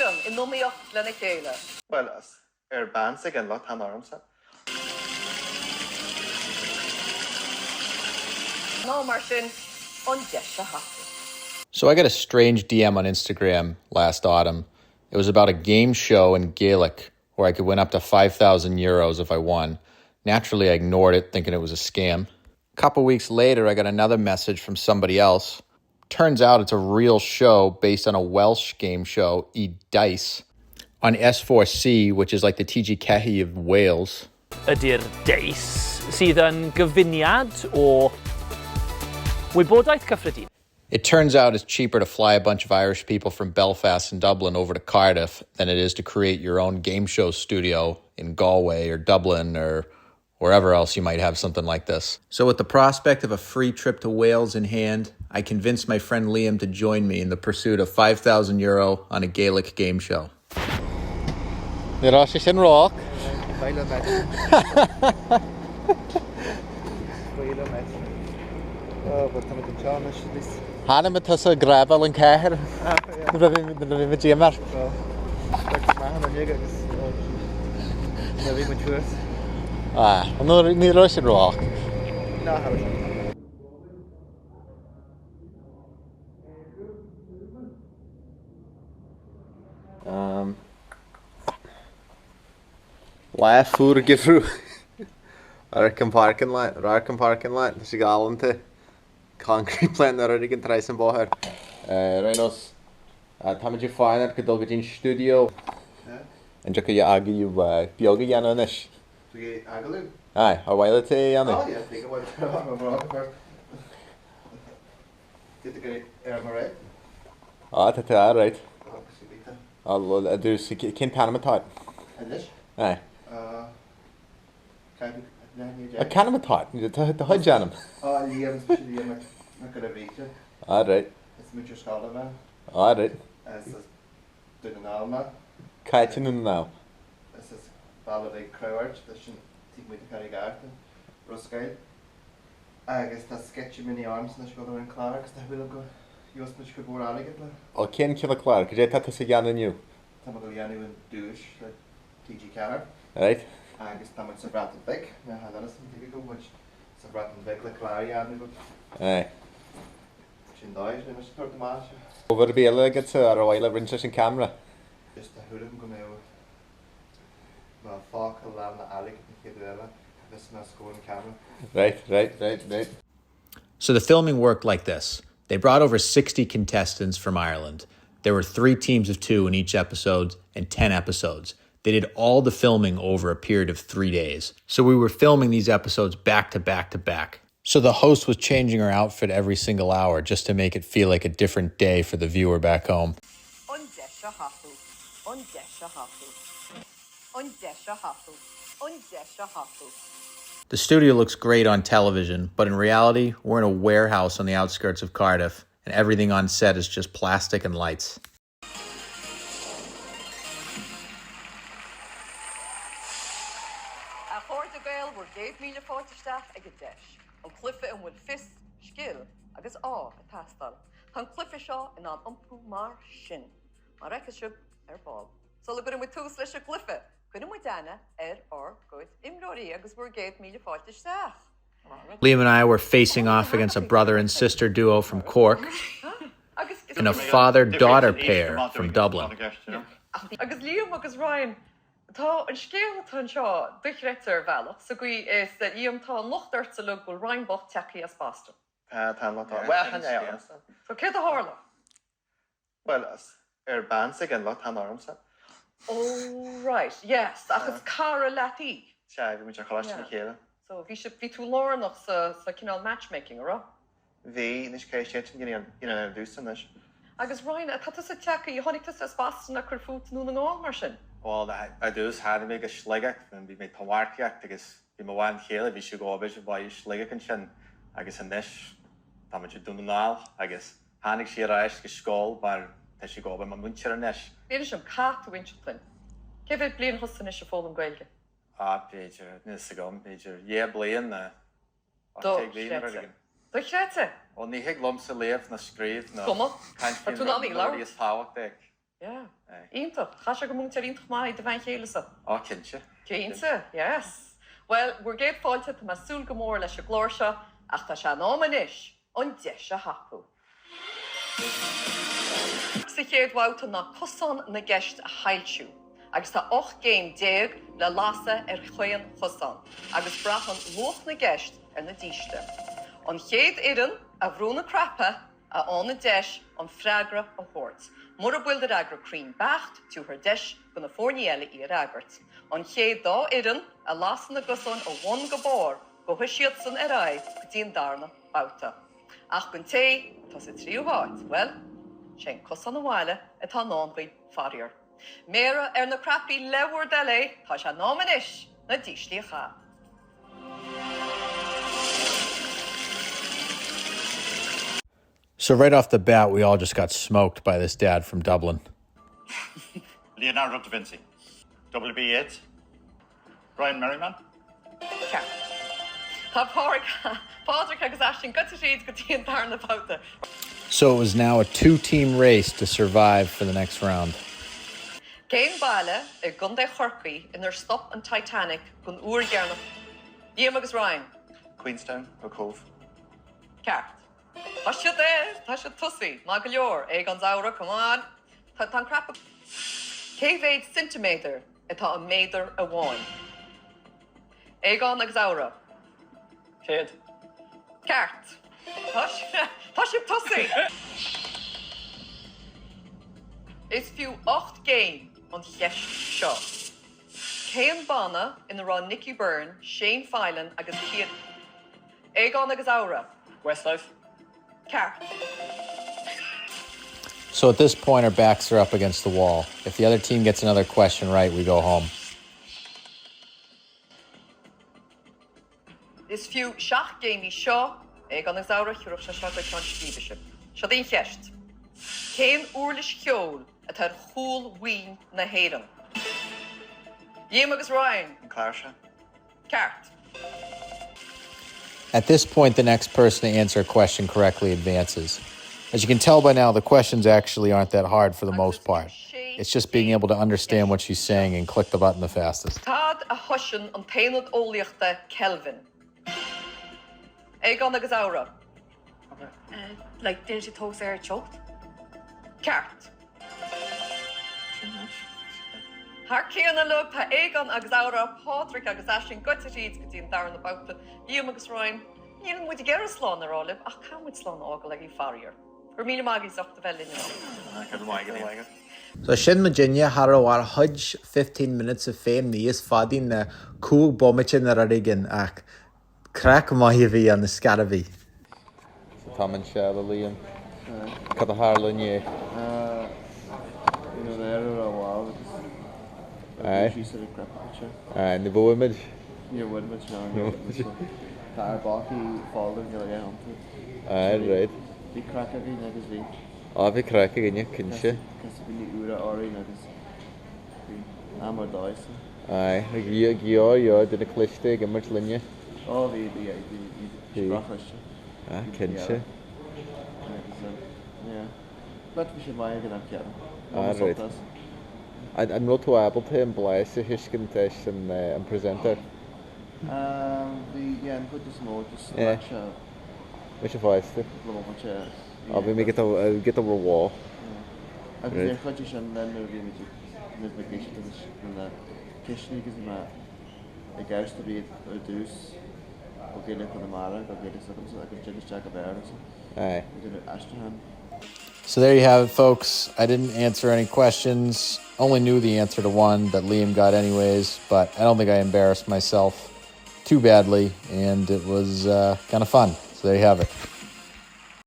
hÉireann in iomaíocht lena chéile. Bhuel, ar bean s'aige an locht chan ormsa. Ná mar sin an deis a thapú. So I got a strange DM on Instagram last autumn. It was about a game show in Gaelic where I could win up to 5,000 euros if I won. Naturally, I ignored it, thinking it was a scam. A couple weeks later, I got another message from somebody else. Turns out it's a real show based on a Welsh game show, Y Dice, on S4C, which is like the TG Cehi of Wales. Ydy'r deis, sydd yn gyfuniad o wybodaeth cyffredin. It turns out it's cheaper to fly a bunch of Irish people from Belfast and Dublin over to Cardiff than it is to create your own game show studio in Galway or Dublin or wherever else you might have something like this. So with the prospect of a free trip to Wales in hand, I convinced my friend Liam to join me in the pursuit of 5,000 euro on a Gaelic game show. Ní raibh sé sin ró-olc. Chonaic mé tusa ag grábáil an cathair nuair a bhí muid ag imeacht. Ní raibh sé ró-olc. Lá fuar geimhridh. Radharc an parking lot, radharc an parking lot, tá sé galánta. Concrete plant ar ag an turas an bóthar. Ar aon nós, táimid ag fanacht go dul go dtí an stiúideo. An dtiocfadh agallamh beag a dhéanamh anois? Agallamh? Aye, ar mhaith leat é a dhéanamh? Oh yeah, think about it. Á, tá tú alright. Á, bhuel, ar dtús, cén t-ainm atá ort? Anois? Aye. Á, cén ainm atá ort? Do chuid ainm. Á, Liam, is mise Liam Mac Giolla Bhríde. Alright. Is múinteoir scoile mé. Alright. Is as Dún na nGall mé. Cá háit i nDún na nGall? Is as Baile Bhig Crobhairt, sin taobh amuigh de Charraig Airt, Ros Goill. Agus tá sceitimíní ormsa anois ag dul ar an clár agus tá súil agam go gheobhas muid cuid mhór airgid le. Ó cén cineál clár? Cad é atá tusa a dhéanamh inniu? Tá mé ag dul a dhéanamh an duais le TG4. Right. Agus tá muid sa Bhreatain Bheag, now chan fhios an dtuigeann go bhfuil muid sa Bhreatain Bheag le clár a dhéanamh but. Aye. Sin dóigh, níl mise ag tabhairt amach. Rud ar bith eile agatsa ar mhaith leat roinnt leis an ceamara? Just tá súil agam go mbeadh Má fágtha lán le airgead an chéad uair eile, bheas mé os comhair an ceamara. Right, right, right, right. So the filming worked like this. They brought over 60 contestants from Ireland. There were three teams of two in each episode and 10 episodes. They did all the filming over a period of three days. So we were filming these episodes back to back to back. So the host was changing her outfit every single hour just to make it feel like a different day for the viewer back home. An deis a thapú. An deis a thapú. An deis a thapú. An deis a thapú. The studio looks great on television, but in reality, we're in a warehouse on the outskirts of Cardiff, and everything on set is just plastic and lights. A chairde Gael, bhur gcéad míle fáilte isteach ag an deis, an cluiche ina bhfuil fios, scil agus ádh ag teastáil. Tá an cluiche seo in ann iompú mar sin, mar a fheicfidh sibh ar ball. Sula gcuireann muid tús leis an gcluiche, cuireann muid aithne ar ár gcuid imreoirí agus bhur gcéad míle fáilte isteach. Liam and I were facing off against a brother and sister duo from Cork and a father-daughter pair from Dublin. Agus Liam agus Ryan, tá an scéal atá anseo dochreidte ar bhealach, sa gcaoi is, Liam, tá an locht ortsa uilig go bhfuil Ryan bocht tagtha as Boston. Tá, tá an locht orm. Bhuel, chan é ormsa. So céard a tharla? Bhuel, ar bean s'aige an locht, chan ormsa. Oh right, yes, ach is cara leat í. Sea, bhí muid ar choláiste le chéile. So bhí sibh, bhí tú lárnach sa, sa cineál matchmaking, an raibh? Bhí, anois cé sé sin you know ar dtús anois. Agus Ryan, tá tusa tagtha, tháinig tusa as Boston ag cur fút i nDún na nGall mar sin? Bhuel, ar dtús tháinig mé go Sligeach, bhí mé ag marcaíocht agus bhí mo bhean chéile, bhí sí ag obair i mbaile Sligeach ansin agus anois táimid i Dún na nGall agus Tháinig sí ar ais go scoil mar tá sí ag obair mar múinteoir anois. Inis dom, caithfidh tú inseacht dúinn. Cé mhéad bliain thusa anois ag foghlaim Gaeilge? Ah, b'fhéidir, níl fhios agam, b'fhéidir dheich bliain nó 18 bliain nó rud éigin. Dochreidte! Bhuel, ní thig liomsa léamh ná scríobh ná Cuma, caint tá faoin tú in ann í rud labhairt. is tábhachtaí. Yeah. Iontach. Chaithfidh sé gur múinteoir iontach maith í do bhean chéile-sa. Á, cinnte. Cinnte, yes. Bhuel, bhur gcéad fáilte, tá mé ag súil go mór leis an gclár seo ach tá sé in am anois an deis a thapú. Sa chéad bhabhta ná cosán na gceist a shoilsiú agus tá 18 gcéim le lasadh ar chaon chosán agus braitheann luach na gceist ar na dísle. An chéad fhoireann a bhrúnn an cnaipe a fhaigheann an deis an freagra a thabhairt. Mura bhfuil do fhreagra cruinn beacht, tiúrfar deis do na foirní eile í a fhreagairt. An chéad dá fhoireann a lasann a gcosáin ó bhun go barr, gabhfaidh siadsan ar aghaidh go dtí an darna babhta. Ach don té atá sa tríú háit, bhuel, sé an cosán abhaile atá i ndán dhaoibh faraor. Méara ar na cnaipí le bhur dtoil é, tá sé in am anois na díslí a chaitheamh. So right off the bat, we all just got smoked by this dad from Dublin. Leonardo da Vinci. W.B. Yeats. Brian Merriman. Ceart. Tá Pádraig, Pádraig agus Aisling gaibhte tríd go dtí an darna babhta. So it was now a two-team race to survive for the next round. Cén baile i gContae Chorcaí inar stop an Titanic don uair dheireanach? Liam agus Ryan. Queenstown nó Cobh. Ceart. Tá siad air! Tá siad tosaí. Maith go leor. Aogán 's Aura, come on! Tá an cnaipe. Cé mhéad ceintiméadar atá i méadar amháin? Aogán agus Aura. 100. Ceart. Tá sibh tosaí! Is fiú 8 gcéim an cheist seo. Cén banna ina raibh Nicky Byrne, Shane Filan agus Cian. Aogán agus Aura? Westlife. Ceart. So at this point our backs are up against the wall. If the other team gets another question right, we go home. Is fiú 7 gcéim í seo, Aogán agus Aura, thiúrfadh sé seo go ceann scríbe sibh. Seo í an cheist. Cén uirlis cheoil atá ar chúl bhoinn na hÉireann? Liam agus Ryan. An cláirseach. Ceart. At this point, the next person to answer a question correctly advances. As you can tell by now, the questions actually aren't that hard for the most part. It's just being able to understand what she's saying and click the button the fastest. Cad a thomhaiseann an t-aonad eolaíochta Kelvin? Aogán agus Aura. Like, déanann sé tomhas ar teocht? Ceart. Thar cionn uilig, tá Aogán agus Aura, Pádraig agus Aisling gaibhte tríd go dtí an darna babhta. Liam agus Ryan, níl muid ag iarraidh slán a rá libh ach caithfidh muid slán a fhágáil agaibh faraor. Go raibh míle maith agaibh as ucht a bheith linn anocht. Go raibh maith agat. So sin muidinne, cha rabh ár chuid 15 minutes of fame níos fadaí ná cúig bomaite nó rud éigin ach Craic maith a bhí ann ar scor ar bith. So tá mé anseo le Liam. Cad a tharla inné? Bhí na méara rómhall agus bhí síos ar an gcnaipe. Aye, ní bhuaigh muid. Níor bhuaigh muid, no, níor bhuaigh muid. Tá ár bpácaí foghlaim go léir iontu. Aye, right. Bhí craic againn agus bhí. Á, bhí craic againne, cinnte. Casadh daoine úra orainn agus bhí am ar dóigh sa. Aye, ag go leor duine cliste ag imirt linne. Ó bhí, bhí, bhí, bhí sé breá cliste. Ah, cinnte. Agus, yeah. But bhí sé maith ag an am céanna. Ah, right. An raibh tú ábalta an blas a thuiscint leis an presenter? Bhí, yeah, an chuid is mó, just like sé. Mise fosta. Á, bhí mé giota, giota rómhall. Agus bhí an chuid sin then nuair a bhí muid ag, nuair a bhí mé ag éisteacht leis na ceisteanna agus bhí mé ag éisteacht leo ar dtús ó Gaeilge Chonamara go Gaeilge s'agamsa agus ansin isteach go Béarla so Aye. ag déanamh aistriúchán. So there you have it folks, I didn't answer any questions, only knew the answer to one that Liam got anyways, but I don't think I embarrassed myself too badly and it was uh, kind of fun. So there you have it.